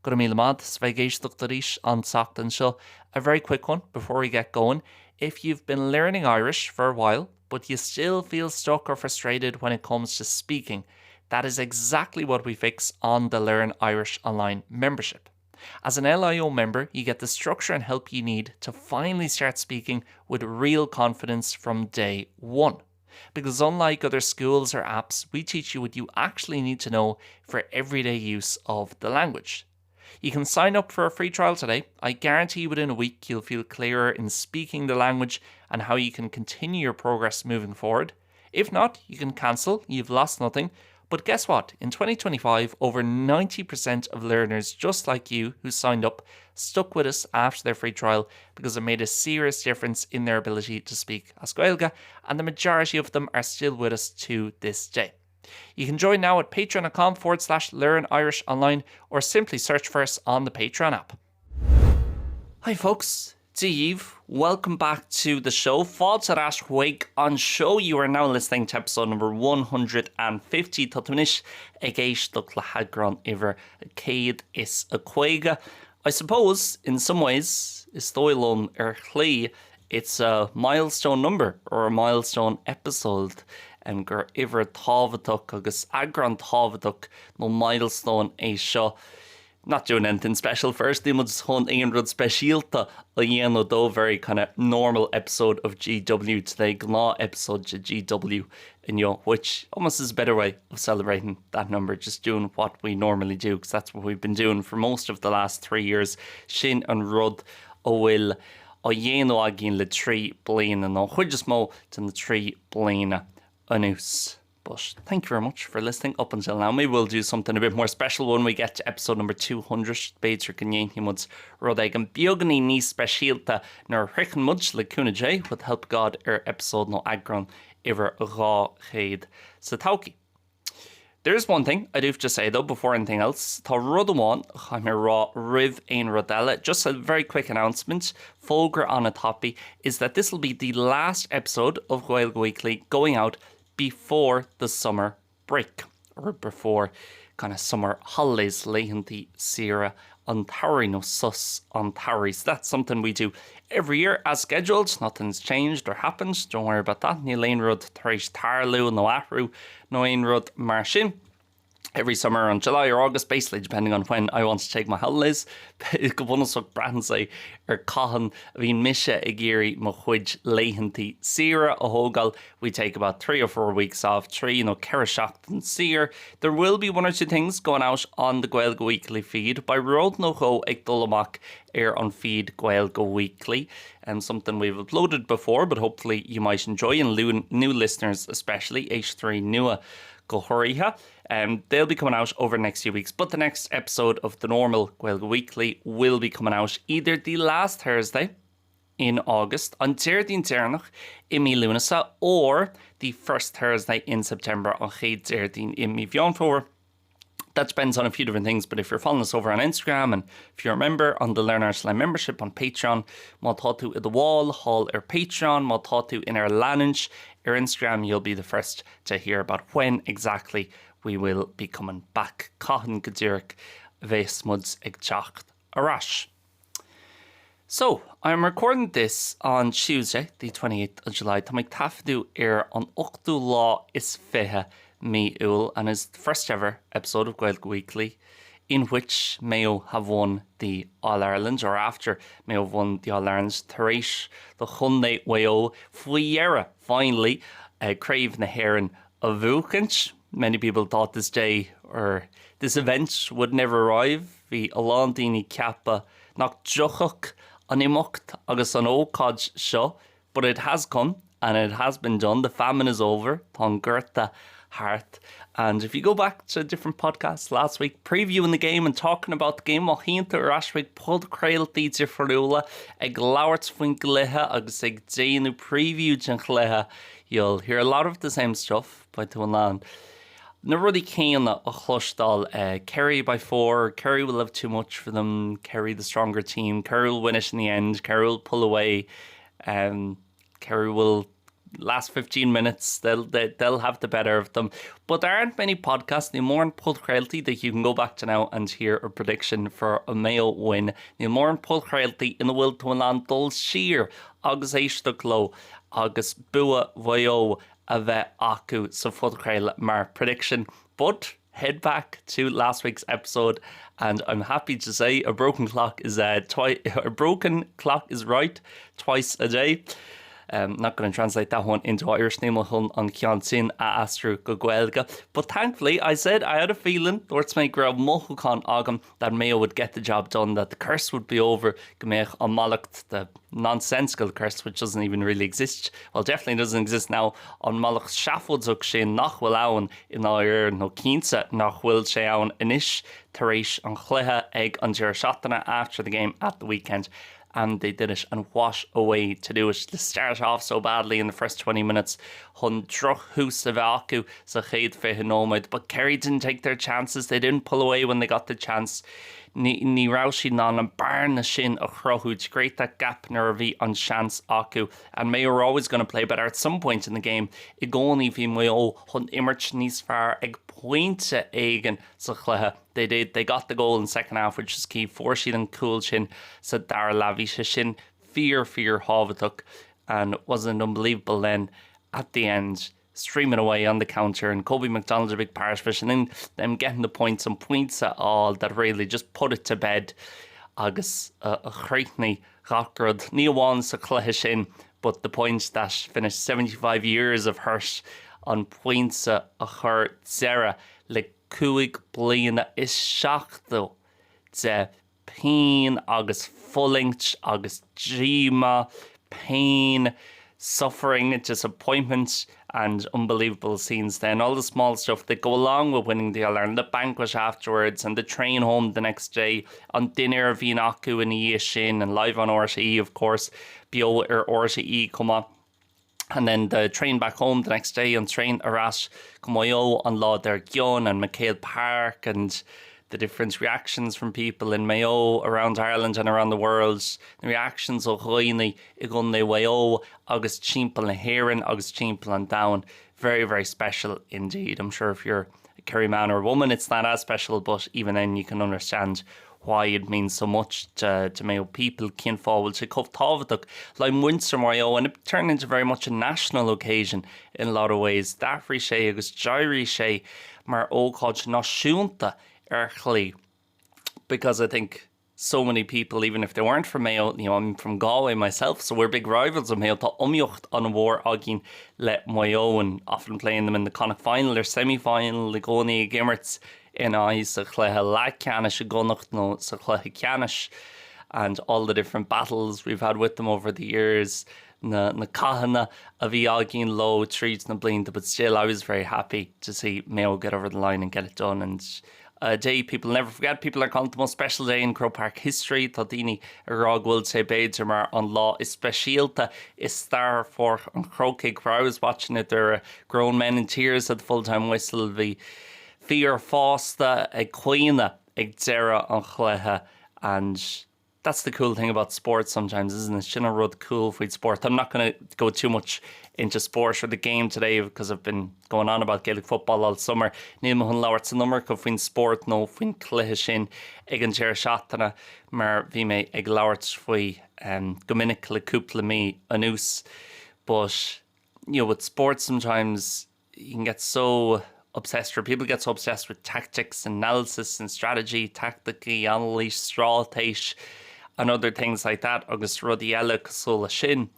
Go raibh míle maith as bheith ag éisteacht arís an tseachtain seo. A very quick one before we get going. If you've been learning Irish for a while, but you still feel stuck or frustrated when it comes to speaking, that is exactly what we fix on the Learn Irish Online membership. As an LIO member, you get the structure and help you need to finally start speaking with real confidence from day one. Because unlike other schools or apps, we teach you what you actually need to know for everyday use of the language. You can sign up for a free trial today. I guarantee within a week you'll feel clearer in speaking the language and how you can continue your progress moving forward. If not, you can cancel, you've lost nothing. But guess what? In 2025, over 90% of learners just like you who signed up stuck with us after their free trial because it made a serious difference in their ability to speak as Gaeilge, and the majority of them are still with us to this day. You can join now at patreon.com forward slash learn Irish online or simply search for us on the Patreon app. Hi folks, Dia dhaoibh, welcome back to the show. Fáilte ar ais chuig an seó. You are now listening to episode number 150. Tá tú anois ag éisteacht le heagrán uimhir 150. I suppose, in some ways, is dóigh liom ar shlí, it's a milestone number or a milestone episode um, gur uimhir tábhachtach agus eagrán tábhachtach nó milestone é seo. Not doing anything special first, níl muid chun aon rud speisialta a dhéanamh dó very kind of normal episode of GW today, gnáth episode de GW inniu, which almost is a better way of celebrating that number, just doing what we normally do, because that's what we've been doing for most of the last 3 years. Sin an rud a bhfuil á dhéanamh againn le 3 bliana nó chuid is mó de na 3 bliana anuas. But thank you very much for listening up until now. Maybe we'll do something a bit more special when we get to episode number 200 B'fhéidir go ndéanfaidh muid rud éigin beagáinín níos speisialta nuair a shroicheann muid le cúnamh Dé with help God ar episode nó eagrán uimhir 200 sa todhchaí. There is one thing I do have to say though before anything else. Tá rud amháin chaithfidh mé rá roimh aon rud eile. Just a very quick announcement, fógra an-tapaidh, is that this will be the last episode of Gaeilge Weekly going out before the summer break or before kind of summer holidays laethanta saoire an tsamhraidh nó sos an tsamhraidh. So that's something we do every year as scheduled. Nothing's changed or happened. Don't worry about that. Níl aon rud tar éis tarlú nó athrú nó aon rud mar sin. Every summer on July or August, basically depending on when I want to take my holidays. Go bunúsach braitheann sé ar cathain a bhíonn mise ag iarraidh mo chuid laethanta saoire a thógáil. We take about 3 or 4 weeks off, 3 nó 4 seachtain saor. There will be one or two things going out on the Gaeilge Weekly feed beidh rud nó dhó ag dul amach ar an feed Gaeilge Weekly and something we've uploaded before, but hopefully you might enjoy and new listeners especially éisteoirí nua go háirithe. They'll be coming out over the next few weeks, but the next episode of the normal Gaeilge Weekly will be coming out either the last Thursday in August, an Déardaoin deireanach i mí Lúnasa, or the first Thursday in September an chéad Déardaoin i mí Mheán Fómhair. That depends on a few different things, but if you're following us over on Instagram and if you're a member on the Learn Irish Online membership on Patreon, má tá tú i do bhall thall ar Patreon, má tá tú inár leanúint ar Instagram, you'll be the first to hear about when exactly we will be coming back. Cathain go díreach a bheas muid ag teacht ar ais. So, I'm recording this on Tuesday, the 28th of July. Tá mé ag taifeadadh ar an 28ú mí Iúil and is the first ever episode of Gaeilge Weekly in which Mayo have won the All-Ireland or after Mayo won the All-Ireland tar éis do Chontae Mhaigh Eo faoi dheireadh finally Craobh na hÉireann a bhuachaint. Many people thought this day or this event would never arrive. Bhí a lán daoine ag ceapadh nach dtiocfadh an imeacht agus an ócáid seo, but it has come and it has been done. The famine is over. Tá an gorta thart. And if you go back to different podcasts last week, previewing the game and talking about the game, má théann tú ar ais chuig podchraoltaí difriúla ag labhairt faoin gcluiche agus ag déanamh preview den chluiche, you'll hear a lot of the same stuff beidh tú in ann na rudaí céanna a chloisteáil Kerry by four, Kerry will have too much for them, Kerry the stronger team, Kerry will win it in the end, Kerry will pull away, um, Kerry will Last 15 minutes they'll, they, they'll have the better of them. But there aren't many podcasts níl mórán podchraoltaí that you can go back to now and hear a prediction for a Mayo win. Níl mórán podchraoltaí ina bhfuil tú in ann dul siar agus éisteacht leo agus bua Mhaigh Eo a bheith acu sa phodchraoladh mar prediction. But head back to last week's episode and I'm happy to say a broken clock is a, twi a broken clock is right twice a day. Um, not going to translate that one into Irish níl mé chun an ceann sin a aistriú go Gaeilge. But thankfully I said I had a feeling dúirt mé go raibh mothúchán agam that Mayo would get the job done, that the curse would be over go mbeadh an mallacht the nonsensical curse which doesn't even really exist, well definitely doesn't exist now, an mallacht seafóideach sin nach bhfuil ann i ndáiríre nó cinnte nach bhfuil sé ann anois tar éis an chluiche ag an deireadh seachtaine after the game at the weekend and they did it and what a way to do it to start off so badly in the first 20 minutes chun drochthús a bheith acu sa chéad 20 nóiméad but Kerry didn't take their chances they didn't pull away when they got the chance ní, ní raibh siad in ann an bearna sin a chruthú to create that gap nuair a bhí an seans acu and Mayo were always going to play better at some point in the game i gcónaí bhí Maigh Eo chun imirt níos fearr ag pointe éigin sa chluiche they did they got the goal in second half which is key fuair siad an cúl sin sa dara leath bhí sé sin fíor fíorthábhachtach and wasn't unbelievable then at the end streaming away on the counter and Kobe McDonald a big part of it and then them getting the points and points at all that really just put it to bed agus a chríochnaigh gach rud ní amháin sa chluiche sin but the points that finished 75 years of hurt an pointe a chuir deireadh le 75 bliana de pian agus fulaingt agus díomá, pain, suffering, disappointment and unbelievable scenes then, all the small stuff that go along with winning the All-Ireland, the banquet afterwards and the train home the next day, an dinnéar a bhíonn acu ina dhiaidh sin and live on RTÉ of course, beo ar RTÉ chomh maith. And then the train back home the next day, an traein ar ais go Maigh Eo an lá dár gcionn and MacHale Park and the different reactions from people in Mayo, around Ireland and around the world, na reactions ó dhaoine i gContae Mhaigh Eo agus timpeall na hÉireann agus timpeall an domhain. Very, very special indeed. I'm sure if you're a Kerry man or woman it's not as special but even then you can understand why it means so much to, to Mayo people cén fáth a bhfuil sé chomh tábhachtach le muintir Mhaigh Eo and it turned into very much a national occasion in a lot of ways. D'athraigh sé agus d'éirigh sé mar ócáid náisiúnta ar shlí because I think so many people even if they weren't from Mayo, you know, I'm from Galway myself, so we're big rivals of Mayo tá iomaíocht an-mhór againn le Maigh Eo and often playing them in the Connacht final or semi-final i gcónaí ag imirt ina aghaidh sa chluiche leathcheannais i gConnacht nó sa chluiche ceannais and all the different battles we've had with them over the years na, na cathanna a bhí againn leo tríd na blianta but still I was very happy to see Mayo get over the line and get it done and a day people never forget people are calling it the most special day in Croke Park history tá daoine ag rá go bhfuil sé b'fhéidir mar an lá is speisialta i stair Pháirc an Chrócaigh where I was watching it there were grown men in tears at the full-time whistle bhí fir fásta ag caoineadh ag deireadh an chluiche and that's the cool thing about sport sometimes isn't it sin an rud cool faoi sport I'm not going to go too much into sport or the game today because I've been going on about Gaelic football all summer níl mé chun labhairt san iomarca faoin spórt nó faoin cluiche sin ag an deireadh seachtaine mar bhí mé ag labhairt faoi um, go minic le cúpla mí anuas but you know with sport sometimes you can get so obsessed or people get so obsessed with tactics and analysis and strategy, teaicticí, anailís, straitéis and other things like that agus rudaí eile cosúil leis sin.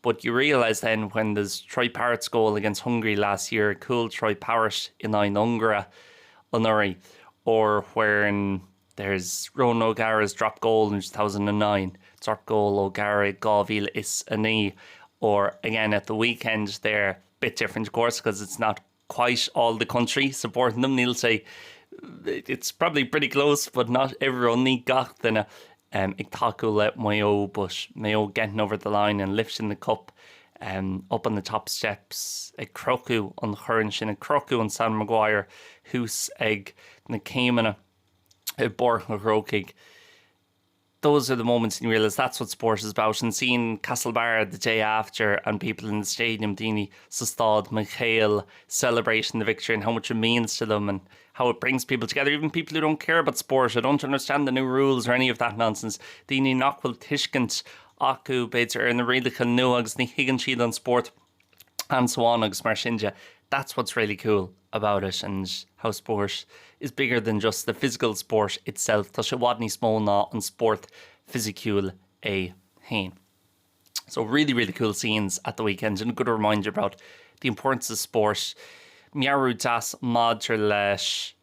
But you realise then when there's Troy Parrott's goal against Hungary last year, cúl Troy Parrott in aghaidh na hUngáire anuraidh, or when there's Ronan O'Gara's drop goal in 2009, drop goal O'Gara 2009, or again at the weekend there, bit different of course because it's not quite all the country supporting them níl sé it's probably pretty close but not everyone ní gach duine um, ag tacú le Maigh Eo but Maigh Eo getting over the line and lifting the cup um, up on the top steps ag crochadh an chorn sin ag crochadh an Sam Maguire thuas ag na céimeanna i bPáirc an Chrócaigh. Those are the moments you realise that's what sport is about and seeing Castlebar the day after and people in the stadium daoine sa staid Michael celebrating the victory and how much it means to them and how it brings people together even people who don't care about sport or don't understand the new rules or any of that nonsense daoine nach bhfuil tuiscint acu b'fhéidir ar na rialacha nua agus ní thuigeann siad an spórt and so on agus mar sin de. That's what's really cool about it and how sport is bigger than just the physical sport itself Tá sé i bhfad níos mó ná an spórt fisiciúil é féin. So really really cool scenes at the weekend and a good reminder about the importance of sport. Meabhrú deas maidir leis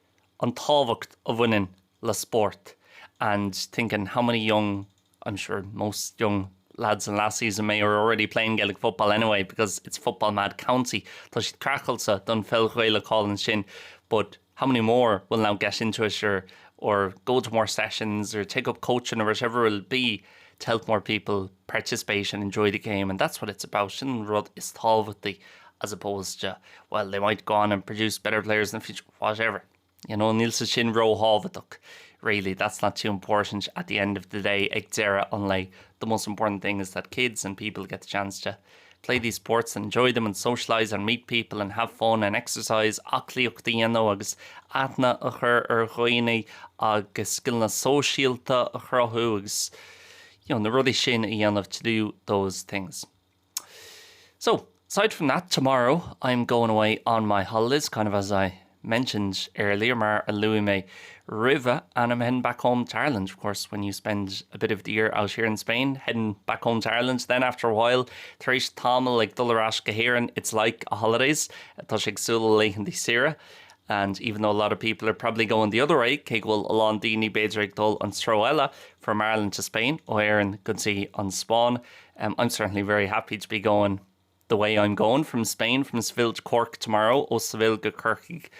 an tábhacht a bhaineann le spórt and thinking how many young I'm sure most young lads and lassies in Mayo are already playing Gaelic football anyway because it's football mad county. Tá siad craiceáilte don pheil Ghaelach thall ansin but how many more will now get into it or or go to more sessions or take up coaching or whatever it'll be to help more people participate and enjoy the game and that's what it's about sin rud is tábhachtaí as opposed to well they might go on and produce better players in the future whatever you know níl sé sin róthábhachtach really that's not too important at the end of the day ag deireadh an lae the most important thing is that kids and people get the chance to play these sports and enjoy them and socialize and meet people and have fun and exercise aclaíocht a dhéanamh agus aithne a chur ar dhaoine agus scileanna sóisialta a chruthú agus you know, na rudaí sin a dhéanamh to do those things. So, aside from that, tomorrow I'm going away on my holidays, kind of as I mentioned earlier, mar a luaigh mé roimhe, and I'm heading back home to Ireland. Of course, when you spend a bit of the year out here in Spain, heading back home to Ireland, then after a while, tar éis tamall ag dul ar ais go hÉirinn, it's like a holidays, tá sé cosúil le laethanta saoire. And even though a lot of people are probably going the other way, cé go bhfuil a lán daoine b'fhéidir ag dul an treo eile from Ireland to Spain, ó Éirinn go dtí an Spáinn, um, I'm certainly very happy to be going the way I'm going from Spain, from Seville to Cork tomorrow, ó Seville go Corcaigh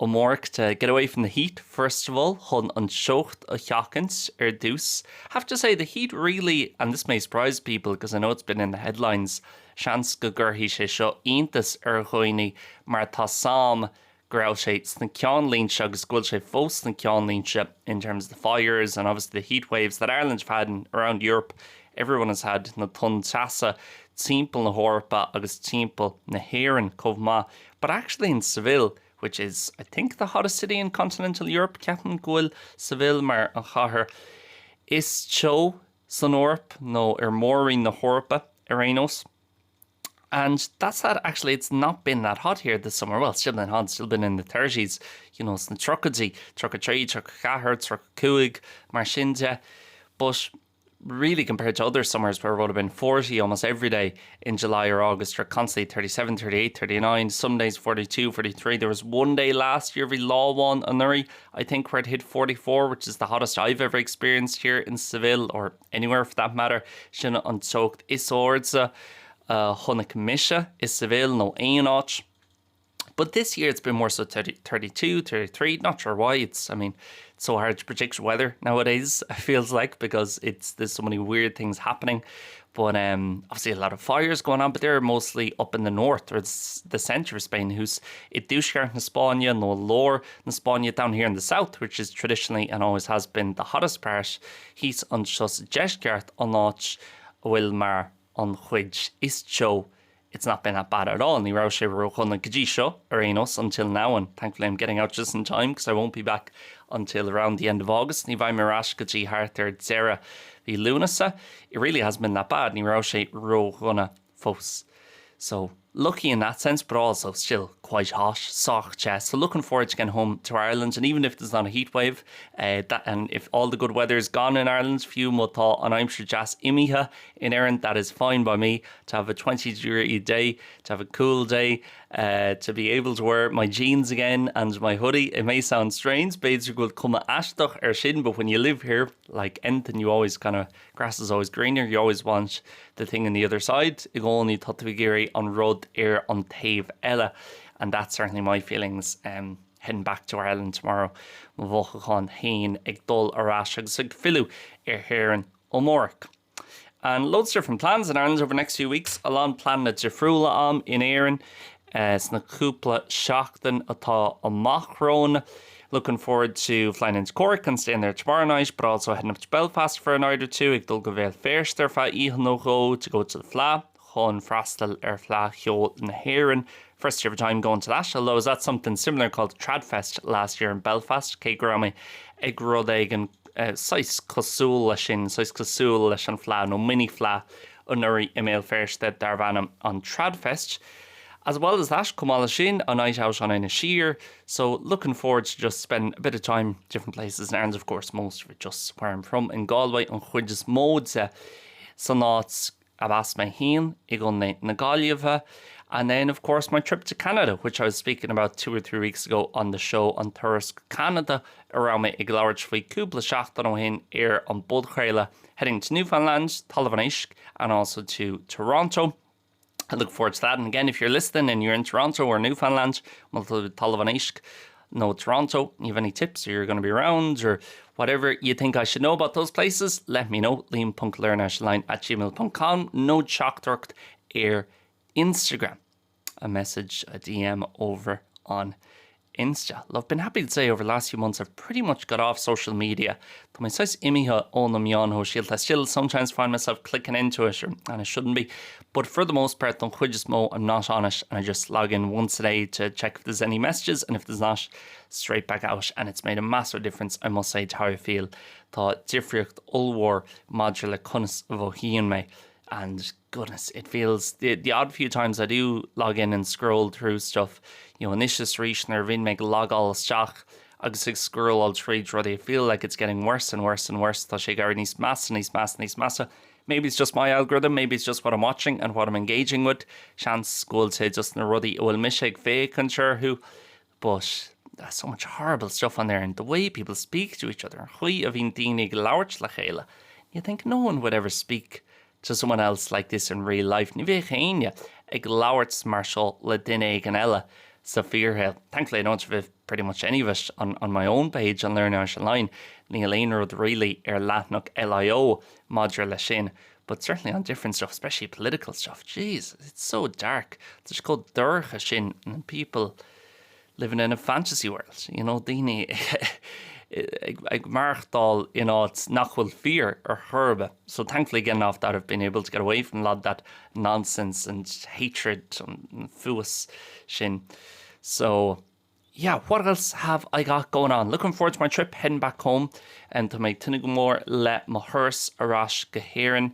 amárach to get away from the heat first of all, chun an teocht a sheachaint ar dtús. Have to say the heat really, and this may surprise people because I know it's been in the headlines, seans go gcuirfidh sé seo iontas ar dhaoine mar tá sam go raibh sé sna ceannlínte agus go bhfuil sé fós sna ceannlínte in terms of the fires and obviously the heat waves that Ireland have had and around Europe everyone has had na tonnta teasa timpeall na hEorpa agus timpeall na hÉireann chomh maith but actually in Seville which is I think the hottest city in continental Europe ceapaim go bhfuil Seville mar an chathair is teo san Eoraip nó ar mhór-roinn na hEorpa ar aon nós. And that's that actually it's not been that hot here this summer. Well, still been hot, still been in the 30s, you know, sna tríochaidí, 33, 34, 35, mar sin de. But really compared to other summers where it would have been 40 almost every day in July or August or constantly 37, 38, 39, some days 42, 43. There was one day last year, bhí lá amháin anuraidh, I think where it hit 44, which is the hottest I've ever experienced here in Seville or anywhere for that matter. Sin an teocht is airde a chonaic mise i Seville nó aon áit. But this year it's been more so 30, 32, 33, not sure why. It's I mean, it's so hard to predict weather nowadays, it feels like, because it's there's so many weird things happening. But um, obviously a lot of fires going on, but they're mostly up in the north or the centre of Spain, thuas i dtuaisceart na Spáinne nó lár na Spáinne down here in the south, which is traditionally and always has been the hottest part, thíos anseo sa deisceart an áit a bhfuil mar an chuid is teo it's not been that bad at all. Ní raibh sé ródhona go dtí seo ar aon nós until now and thankfully I'm getting out just in time because I won't be back until around the end of August. Ní bheidh mé ar ais go dtí thart ar deireadh mhí Lúnasa. It really hasn't been that bad. Ní raibh sé ródhona fós. So lucky in that sense, but also still quite hot, sách te. So looking forward to getting home to Ireland and even if there's not a heat wave, uh, that, and if all the good weather is gone in Ireland, fiú má tá an aimsir deas imithe in Éirinn, that is fine by me to have a 20 degree day, to have a cool day, uh, to be able to wear my jeans again and my hoodie. It may sound strange, b'fhéidir go bhfuil cuma aisteach air sin, but when you live here, like anything, you always kind of grass is always greener, you always want the thing on the other side. I gcónaí tá tú ag iarraidh an rud ar an taobh eile, and that's certainly my feelings um, heading back to Ireland tomorrow. Mo mhothúcháin féin ag dul ar ais agus ag filleadh ar Éirinn amárach. And loads of different plans in Ireland over the next few weeks, a lán pleananna difriúla agam in Éirinn uh, sna cúpla seachtain atá amach romhainn. Looking forward to flying into Cork and staying there tomorrow night, but also heading up to Belfast for a night or two, ag dul go Bhéal Feirste ar feadh oíche nó dhó to go to the Fleadh, chun freastal ar Fhleadh Cheoil na hÉireann. First ever time going to that, although I was at something similar called Tradfest last year in Belfast, cé go raibh mé ag rud éigin saghas cosúil leis sin, saghas cosúil leis an Fleadh nó mini Fleadh anuraidh i mBéal Feirste darbh ainm an Tradfest. As well as that, chomh maith leis sin, a night out on Inis Oírr, so looking forward to just spend a bit of time different places in Ireland, of course most of it just where I'm from in Galway, an chuid is mó de san áit arb as mé féin i gContae na Gaillimhe. And then of course my trip to Canada, which I was speaking about two or three weeks ago on the show an turas go Ceanada a raibh mé ag labhairt faoi cúpla seachtain ó shin ar an bpodchraoladh, heading to Newfoundland, Talamh an Éisc, and also to Toronto. I look forward to that. And again, if you're listening and you're in Toronto or Newfoundland, má tá Talamh an Éisc nó Toronto, you have any tips or you're going to be around or whatever you think I should know about those places, let me know. Liam.learnirishonline at gmail.com nó teachtaireacht ar Instagram. A message, a DM over on Insta. Well, I've been happy to say over the last few months I've pretty much got off social media. Tá mé saghas imithe ó na meáin shóisialta. I still sometimes find myself clicking into it or, and I shouldn't be. But for the most part, don chuid is mó, I'm not on it and I just log in once a day to check if there's any messages and if there's not, straight back out and it's made a massive difference, I must say, to how I feel. Tá difríocht ollmhór maidir le conas a mhothaíonn mé and goodness, it feels the, the odd few times I do log in and scroll through stuff, you know, anois is arís nuair a bhíonn mé ag logáil isteach agus ag scrolláil tríd rudaí, I feel like it's getting worse and worse and worse, tá sé ag éirí níos measa, níos measa, níos measa. Maybe it's just my algorithm, maybe it's just what I'm watching and what I'm engaging with. Seans go bhfuil sé just na rudaí a bhfuil mise ag féachaint orthu, but there's so much horrible stuff on there and the way people speak to each other, an chaoi a bhíonn daoine ag labhairt le chéile. You think no one would ever speak to someone else like this in real life. Ní bheadh éinne ag labhairt mar seo le duine éigin eile sa fíorshaol. Thankfully I don't have pretty much any of it on, on my own page on Learn Irish Online. Níl aon rud really ar leathanach LIO maidir leis sin, but certainly on different stuff, especially political stuff. Jeez, it's so dark. Tá sé chomh dorcha sin and people living in a fantasy world, you know, daoine ag maireachtáil in áit nach bhfuil fíor ar chor ar bith. So thankfully getting off that I've been able to get away from a lot of that nonsense and hatred and fuath sin. So yeah, what else have I got going on? Looking forward to my trip heading back home and tá mé ag tnúth go mór le mo thuras ar ais go hÉirinn.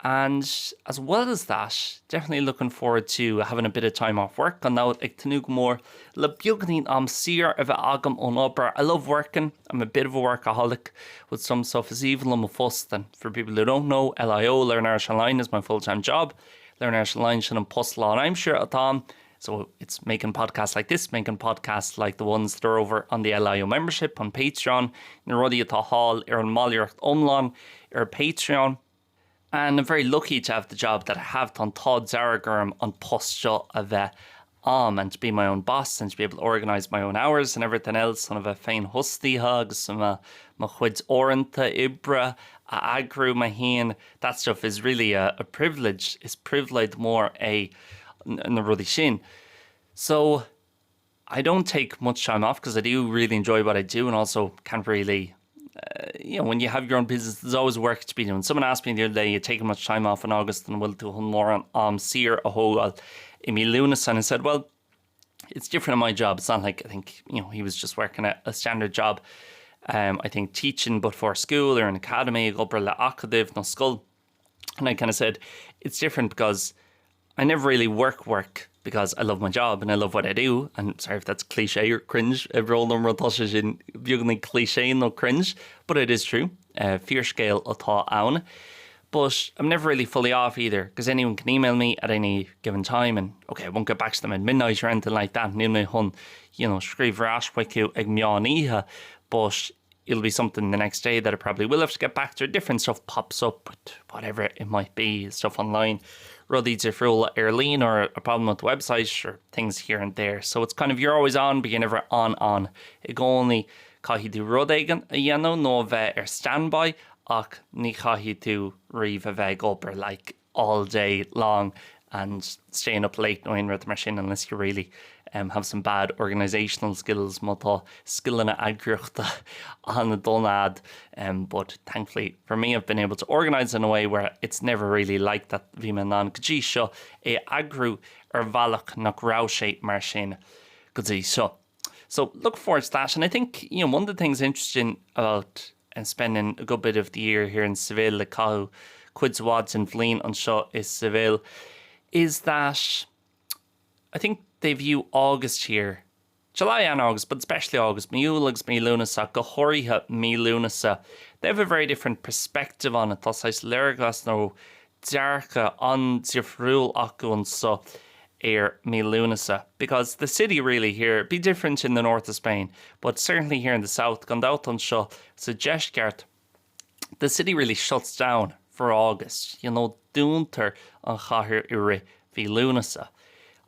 And as well as that, definitely looking forward to having a bit of time off work gan dabht ag tnúth go mór le beagáinín am saor a bheith agam ón obair. I love working, I'm a bit of a workaholic with some stuff is aoibhinn liom mo phost and for people who don't know, LIO, Learn Irish Online is my full-time job. Learn Irish Online sin an post lánaimseartha atá agam. So it's making podcasts like this, making podcasts like the ones that are over on the LIO membership on Patreon, na rudaí atá thall ar an mballraíocht iomlán ar Patreon. And I'm very lucky to have the job that I have, tá an t-ádh dearg orm an post seo a bheith a'm and to be my own boss and to be able to organise my own hours and everything else, chun a bheith féinfhostaithe agus mo chuid uaireanta oibre a eagrú mé féin, that stuff is really a, a privilege, is pribhléid mhór é na rudaí sin. So I don't take much time off because I do really enjoy what I do and also can't really uh, you know, when you have your own business, there's always work to be done. Someone asked me the other day, you taking much time off in August an bhfuil tú chun mórán am saor a thógáil i mí Lúnasa and I said, well, it's different in my job. It's not like I think you know he was just working at a standard job. Um, I think teaching but for school or an academy ag obair le acadamh nó scoil. And I kind of said it's different because I never really work work because I love my job and I love what I do and sorry if that's cliché or cringe brón orm má tá sé sin beagáinín cliché nó cringe but it is true uh, fíorscéal atá ann but I'm never really fully off either because anyone can email me at any given time and okay I won't get back to them at midnight or anything like that níl mé chun you know scríobh ar ais chucu ag meán oíche but it'll be something the next day that I probably will have to get back to. Different stuff pops up, but whatever it might be, stuff online, rudaí difriúla ar líne or a problem with the website or things here and there. So it's kind of you're always on, but you're never on on. I gcónaí caithfidh tú rud éigin a dhéanamh nó a bheith ar standby ach ní chaithfidh tú riamh a bheith ag obair like all day long. And staying up late nó aon rud mar sin unless you really um, have some bad organisational skills má tá scileanna eagraíochta an-dona agat um, but thankfully for me I've been able to organise in a way where it's never really like that bhí mé in ann go dtí seo é a eagrú ar bhealach nach raibh sé mar sin go dtí seo. So look forward to that and I think you know one of the things interesting about and spending a good bit of the year here in Seville ag caitheamh cuid mhaith den bhliain anseo i Seville is that I think they view August here, July and August, but especially August, mí Iúil agus mí Lúnasa, go háirithe mí Lúnasa, they have a very different perspective on it, tá saghas léargas nó dearcadh an-difriúil acu anseo ar mí Lúnasa because the city really here, be different in the north of Spain, but certainly here in the south, gan dabht anseo sa deisceart, the city really shuts down for August, you know, dúntar an chathair i rith mhí Lúnasa.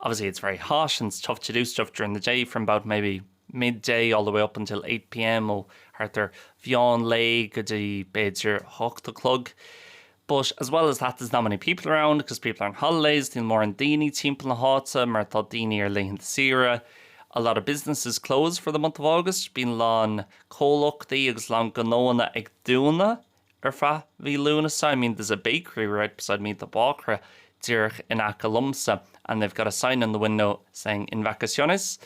Obviously it's very hot and it's tough to do stuff during the day from about maybe midday all the way up until 8pm ó thart ar mheán lae go dtí b'fhéidir 8 a chlog. But as well as that there's not many people around because people are on holidays, níl mórán daoine timpeall na háite mar tá daoine ar laethanta saoire. A lot of businesses close for the month of August, bíonn a lán comhlachtaí agus a lán gnóanna ag dúnadh ar feadh mhí Lúnasa. I mean there's a bakery right beside me, tá bácaire díreach in aice liomsa and they've got a sign on the window saying in vacaciones,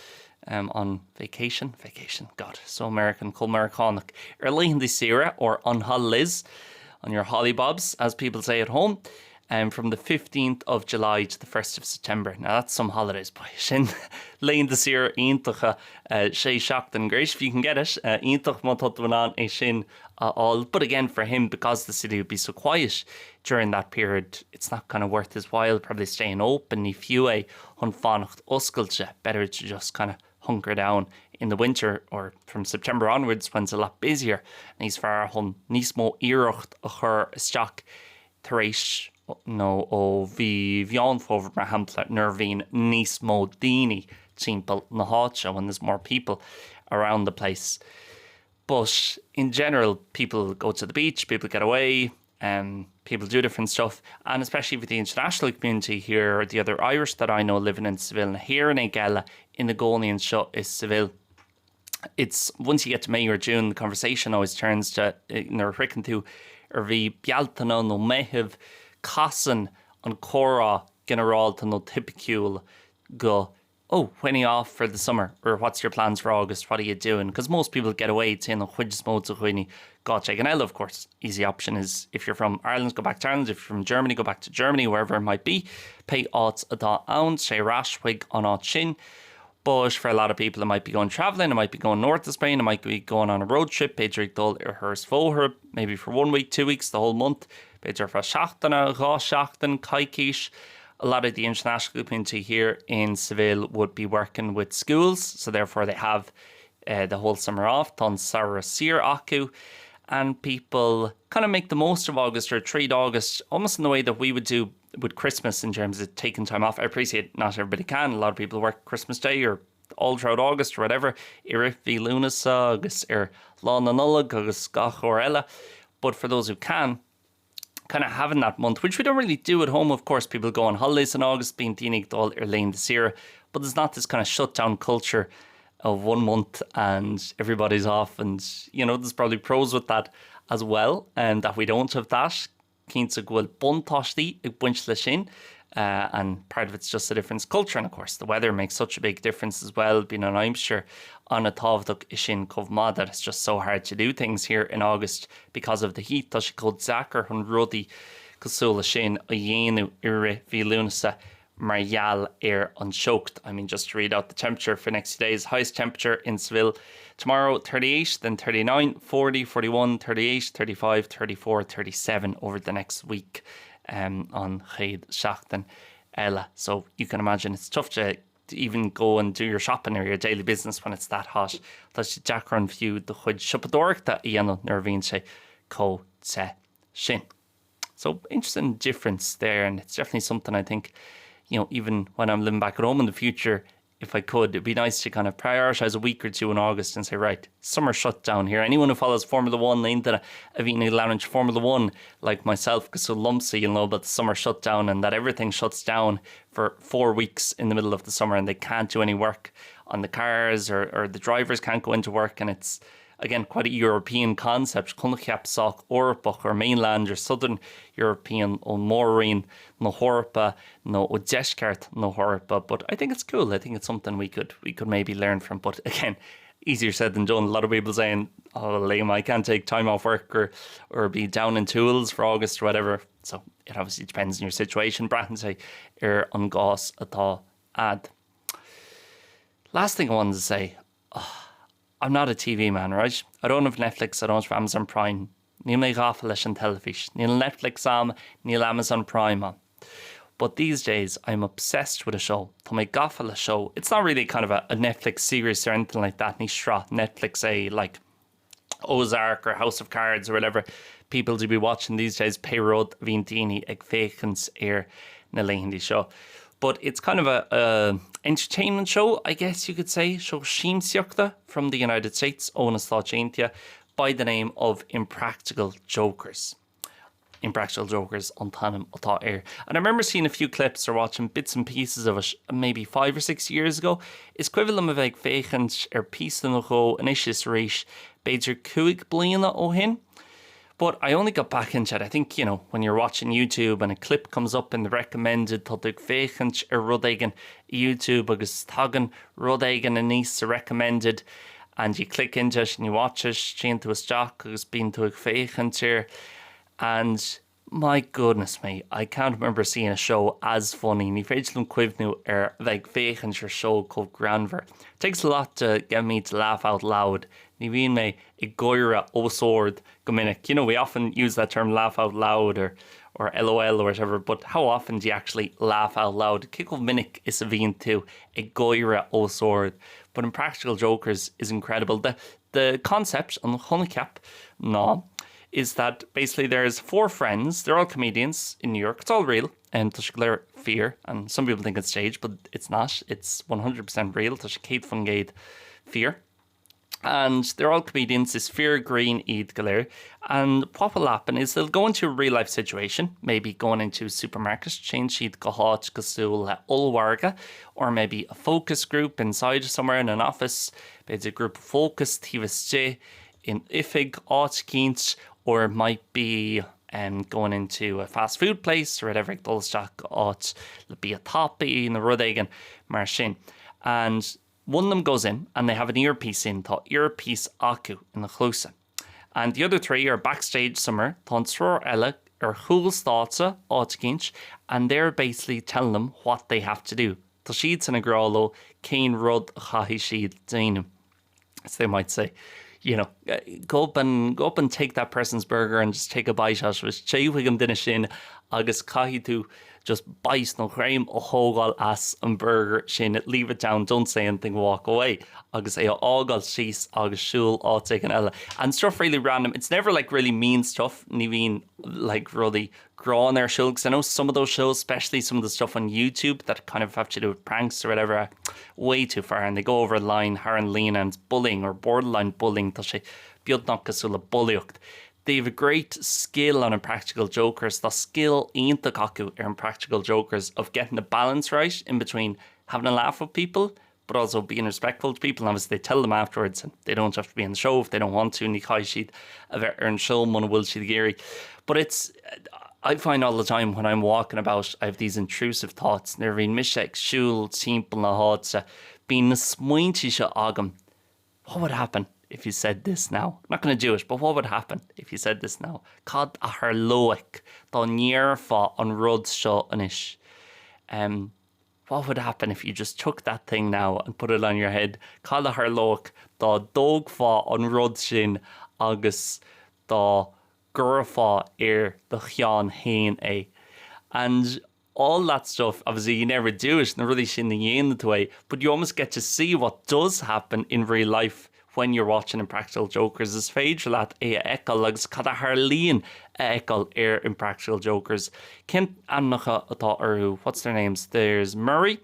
um, on vacation, vacation, God, so American, chomh Meiriceánach, ar laethanta saoire or on holidays, on your hollybobs as people say at home. Um, from the 15th of July to the 1st of September. Now that's some holidays boy. Sin laethanta saoire iontacha uh, sé seachtain great if you can get it uh, iontach má tá tú in ann é sin a fháil. But again for him because the city would be so quiet during that period it's not kind of worth his while probably staying open ní fiú é chun fanacht oscailte better to just kind of hunker down in the winter or from September onwards when it's a lot busier níos fearr chun níos mó iarracht a chur isteach tar éis nó ó mhí Mheán Fómhair mar shampla nuair a bhíonn níos mó daoine timpeall na háite when there's more people around the place. But in general people go to the beach, people get away, um, people do different stuff and especially with the international community here or the other Irish that I know living in Seville na hÉireannaigh eile ina gcónaí anseo i Seville. It's once you get to May or June the conversation always turns to eh, nuair a shroicheann tú ar mhí Bealtaine nó Meitheamh casann an comhrá ginearálta nó tipiciúil go oh, when are you off for the summer? Or what's your plans for August? What are you doing? Because most people get away téann an chuid is mó de dhaoine go háit éigin eile, of course. Easy option is if you're from Ireland, go back to Ireland. If you're from Germany, go back to Germany, wherever it might be. Pé áit atá ann, téigh ar ais chuig an áit sin. But for a lot of people it might be going travelling, it might be going north of Spain, it might be going on a road trip, b'fhéidir ag dul ar thuras bóthair, maybe for one week, two weeks, the whole month, b'fhéidir ar feadh seachtaine, dhá sheachtain, coicís. A lot of the international community here in Seville would be working with schools, so therefore they have uh, the whole summer off, tá an samhradh saor acu, and people kind of make the most of August or treat August almost in the way that we would do with Christmas in terms of taking time off. I appreciate not everybody can. A lot of people work Christmas Day or all throughout August or whatever, i rith mhí Lúnasa agus ar Lá na Nollag agus gach uair eile. But for those who can, kind of having that month, which we don't really do at home, of course, people go on holidays in August, bíonn daoine ag dul ar laethanta saoire, but there's not this kind of shutdown culture of one month and everybody's off and you know there's probably pros with that as well and that we don't have that cinnte go bhfuil buntáistí ag baint leis sin uh, and part of it's just a different culture and of course the weather makes such a big difference as well bíonn an aimsir an-tábhachtach i sin chomh maith that it's just so hard to do things here in August because of the heat tá sé chomh deacair chun rudaí cosúil leis sin a dhéanamh i rith mhí Lúnasa mar gheall ar an teocht. I mean just to read out the temperature for next few days highest temperature in Seville tomorrow 38 then 39 40 41 38 35 34 37 over the next week um, an chéad seachtain eile. So you can imagine it's tough to to even go and do your shopping or your daily business when it's that hot. Tá sé deacair an fiú do chuid siopadóireachta a dhéanamh nuair a bhíonn sé chomh te sin. So interesting difference there and it's definitely something I think you know even when I'm living back at home in the future. If I could, it'd be nice to kind of prioritize a week or two in August and say, right, summer shut down here. Anyone who follows Formula 1 aon duine a bhíonn ag leanúint Formula 1 like myself, cosúil liomsa, you'll know about the summer shutdown and that everything shuts down for four weeks in the middle of the summer and they can't do any work on the cars or, or the drivers can't go into work and it's again quite a European concept coincheap sách Eorpach or mainland or southern European ó Mhór-roinn na hEorpa nó ó dheisceart na hEorpa but I think it's cool I think it's something we could we could maybe learn from but again easier said than done a lot of people saying oh Liam I can't take time off work or or be down in tools for August or whatever so it obviously depends on your situation braitheann sé ar an gcás atá agat. Last thing I wanted to say oh, I'm not a TV man, right? I don't have Netflix, I don't have Amazon Prime. Níl mé gafa leis an teilifís. Níl Netflix a'm, níl Amazon Prime a'm. But these days I'm obsessed with a show. Tá mé gafa le show. It's not really kind of a, a Netflix series or anything like that. Ní sraith Netflix é like Ozark or House of Cards or whatever people do be watching these days pé rud a bhíonn daoine ag féachaint air na laethanta seo. But it's kind of a, a entertainment show, I guess you could say, seó siamsaíochta from the United States ó na Stáit Aontaithe by the name of Impractical Jokers. Impractical Jokers an t-ainm atá air. And I remember seeing a few clips or watching bits and pieces of it maybe five or six years ago. Is cuimhin liom a bheith ag féachaint ar píosa nó dhó anois is arís b'fhéidir cúig bliana ó shin. But I only got back into it. I think, you know, when you're watching YouTube and a clip comes up in the recommended tá tú ag féachaint ar rud éigin YouTube agus tagann rud éigin aníos sa recommended and you click into it and you watch it, téann tú isteach agus bíonn tú ag féachaint air and my goodness me, I can't remember seeing a show as funny. Ní féidir liom cuimhniú ar bheith ag féachaint ar seó chomh greannmhar. It takes a lot to get me to laugh out loud. Ní bhíonn mé ag gáire os ard go minic. You know, we often use that term laugh out loud or or LOL or whatever, but how often do you actually laugh out loud? Cé chomh minic is a bhíonn tú ag gáire os ard. But Impractical Jokers is incredible. The, the concept an coincheap ná is that basically there's four friends, they're all comedians in New York, it's all real, and tá sé go léir fíor, and some people think it's staged, but it's not, it's 100% real, tá sé 100% fíor. And they're all comedians, is fir grinn iad go léir. And what will happen is they'll go into a real life situation, maybe going into a supermarket, téann siad go háit cosúil le ollmhargadh, or maybe a focus group inside somewhere in an office, b'fhéidir grúpa fócais taobh istigh in oifig áit éicint, or it might be um, going into a fast food place or whatever ag dul isteach go áit le bia tapaidh nó rud éigin mar sin. And one of them goes in and they have an earpiece in, tá earpiece acu ina chluasa. And the other three are backstage somewhere, tá an triúr eile ar chúl stáitse áit éicint, and they're basically telling them what they have to do. Tá siadsan ag rá leo cén rud a chaithfidh siad déanamh. So they might say, you know, go up and go up and take that person's burger and just take a bite out of it. Téigh chuig an duine sin agus caithfidh tú just bite nó greim a thógáil as an burger sin, leave it down, don't say anything, walk away. Agus é a fhágáil síos agus siúl áit éigin eile. And stuff really random. It's never like really mean stuff. Ní bhíonn like rudaí gránna ar siúl, 'cause I know some of those shows, especially some of the stuff on YouTube that kind of have to do with pranks or whatever, way too far and they go over a line thar an líne and it's bullying or borderline bullying tá sé beagnach cosúil le bulaíocht. They have a great skill on Impractical Jokers, tá scil iontach acu ar Impractical Jokers of getting the balance right in between having a laugh with people but also being respectful to people and obviously they tell them afterwards and they don't have to be on the show if they don't want to ní chaithfidh siad a bheith ar an seó muna bhfuil siad ag iarraidh. But it's I find all the time when I'm walking about I have these intrusive thoughts nuair a bhíonn mise ag siúl timpeall na háite bíonn na smaointe seo agam what would happen if you said this now? I'm not going to do it, but what would happen if you said this now? Cad a tharlódh dá ndéarfá an rud seo anois? Um, what would happen if you just took that thing now and put it on your head? Cad a tharlódh dá dtógfá an rud sin agus dá gcuirfeá ar do cheann féin é? And all that stuff, obviously you never do it, na rudaí sin ní dhéanann tú é, but you almost get to see what does happen in real life when you're watching Impractical Jokers. Is féidir leat é a fheiceáil agus cad a tharlaíonn a fheiceáil ar Impractical Jokers. Cén ainmneacha atá orthu? What's their names? There's Murray,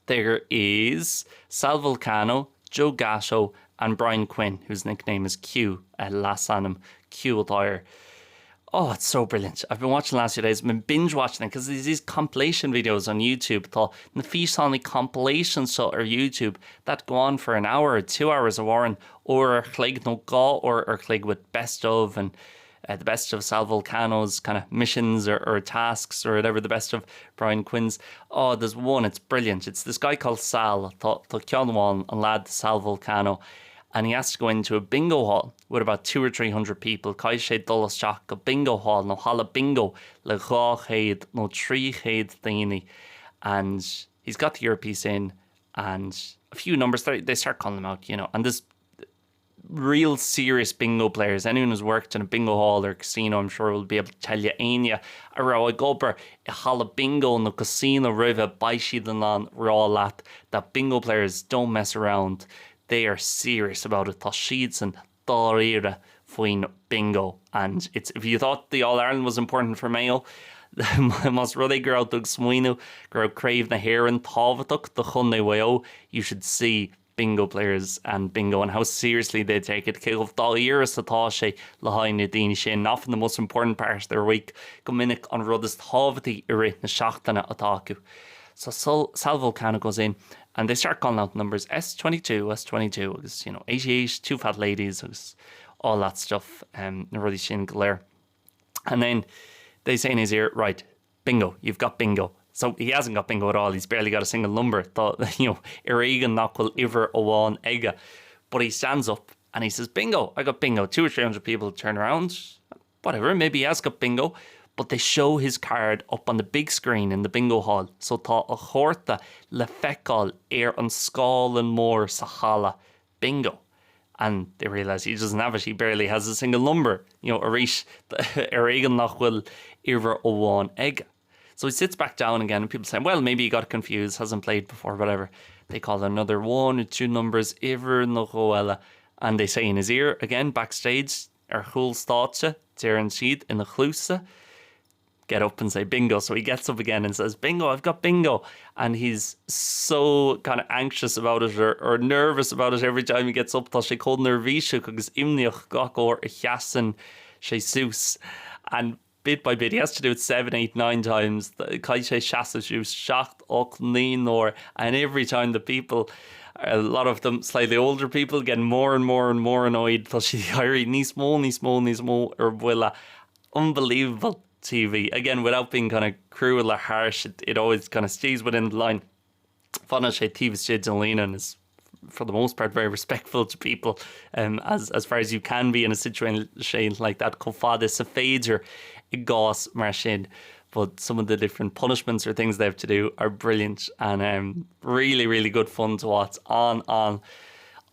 There is Sal Vulcano, Joe Gatto and Brian Quinn, whose nickname is Q, a leasainm Q atá air. Oh, it's so brilliant. I've been watching the last few days, I've been binge watching it because there's these compilation videos on YouTube Tá na físeáin compilation seo ar YouTube that go on for an hour or 2 hours a mhaireann uair ar chloig nó 2 uair ar chloig with best of and uh, the best of Sal Vulcano's kind of missions or, or tasks or whatever the best of Brian Quinn's. Oh, there's one, it's brilliant. It's this guy called Sal Tá ceann amháin an lad Sal Vulcano and he has to go into a bingo hall with about 2 or 300 people Caithfidh sé dul isteach go bingo hall nó halla bingo le 200 nó 300 daoine and he's got the earpiece in and a few numbers they, they start calling them out you know and this real serious bingo players anyone who's worked in a bingo hall or casino I'm sure will be able to tell you éinne a raibh ag obair i halla bingo nó casino roimhe beidh siad in ann rá leat that bingo players don't mess around they are serious about it tá siadsan dáiríre faoin bingo and it's if you thought the All Ireland was important for Mayo más rud é go raibh tú ag smaoineamh go raibh Craobh na hÉireann tábhachtach do Chontae Mhaigh Eo you should see bingo players and bingo and how seriously they take it cé chomh dáiríre is atá sé le haghaidh na daoine sin often the most important part of their week go minic an rud is tábhachtaí i rith na seachtaine atá acu. So Sal, Sal Vulcano goes in and they start calling out numbers S22, S22 agus you know 88, two fat ladies agus all that stuff um, na rudaí sin go léir. And then they say in his ear, right, bingo, you've got bingo. So he hasn't got bingo at all, he's barely got a single number tá you know, ar éigean nach bhfuil uimhir amháin aige. But he stands up and he says, bingo, I got bingo. 2 or 300 people turn around, whatever, maybe he has got bingo. But they show his card up on the big screen in the bingo hall, so tá a chárta le feiceáil ar an scáileán mór sa halla bingo. And they realise he doesn't have it, he barely has a single number, you know, arís ar éigean nach bhfuil uimhir amháin aige. So he sits back down again and people say, well, maybe he got confused, hasn't played before, whatever. They call another one or two numbers, uimhir nó dhó eile, and they say in his ear again backstage, ar chúl stáitse, deireann siad ina chluasa, get up and say bingo. So he gets up again and says, bingo, I've got bingo. And he's so kind of anxious about it or, or nervous about it every time he gets up. Tá sé chomh neirbhíseach agus imníoch gach uair a sheasann sé suas. And bit by bit, he has to do it 7, 8, 9 times. Caithfidh sé seasamh suas 7, 8, 9 uair. And every time the people, a lot of them slightly older people, get more and more and more annoyed. Tá siad ag éirí níos mó, níos mó, níos mó ar buile. Unbelievable TV. Again, without being kind of cruel or harsh, it, it always kind of stays within the line. Fanann sé taobh istigh den líne and is for the most part very respectful to people um, as, as far as you can be in a situation like that chomh fada is féidir i gcás mar sin. But some of the different punishments or things they have to do are brilliant and um, really, really good fun to watch on on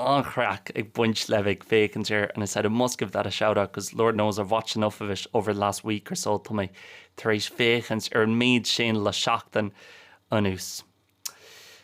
an-chraic ag baint le bheith ag féachaint air and I said I must give that a shout out because Lord knows I've watched enough of it over the last week or so tá mé tar éis féachaint ar an méid sin le seachtain anuas.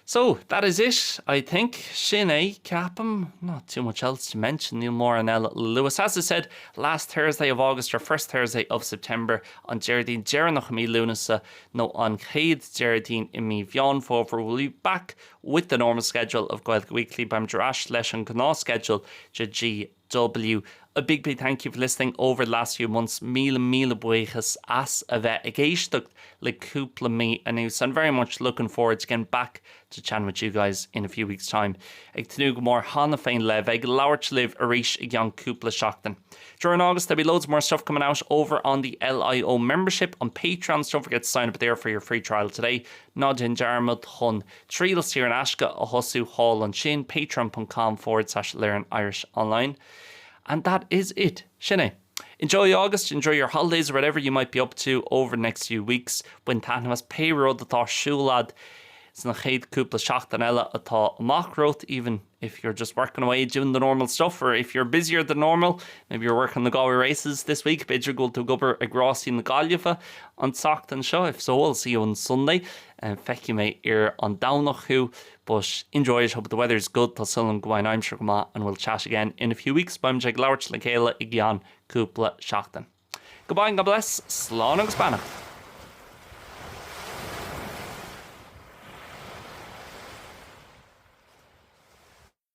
So, that is it, I think. Sin é, ceapaim. Not too much else to mention. Níl mórán eile le lua. As I said, last Thursday of August or first Thursday of September, an Déardaoin deireanach i mí Lúnasa nó an chéad Déardaoin i mí Mheán Fómhair, we'll be back with the normal schedule of Gaeilge Weekly. Beimid ar ais leis an gnáthsceideal de GW. A big, big thank you for listening over the last few months. Míle míle buíochas as a bheith ag éisteacht le cúpla mí anuas. I'm very much looking forward to getting back to chatting with you guys in a few weeks' time. Ag tnúth go mór cheana féin le bheith ag labhairt libh arís i gceann cúpla seachtain. During August, there'll be loads more stuff coming out over on the LIO membership on Patreon, so don't forget to sign up there for your free trial today. Ná déan dearmad chun triail saor in aisce a thosú thall ansin, patreon.com forward slash learn Irish online. And that is it. Sin é. Enjoy August, enjoy your holidays or whatever you might be up to over the next few weeks. Bain taitneamh as pé rud atá ar siúl agat sna chéad cúpla seachtain eile atá amach romhat, even if you're just working away doing the normal stuff or if you're busier than normal, maybe you're working the Galway races this week, b'fhéidir go bhfuil tú ag obair ag rásaí na Gaillimhe an tseachtain seo, if so, I'll see you on Sunday. Feicfidh mé ar an Domhnach thú, but enjoy it, hope the weather's good, tá súil agam go mbeidh an aimsir go maith and we'll chat again in a few weeks, beimid ag labhairt le chéile i gceann cúpla seachtain. Goodbye and God bless, slán agus beannacht!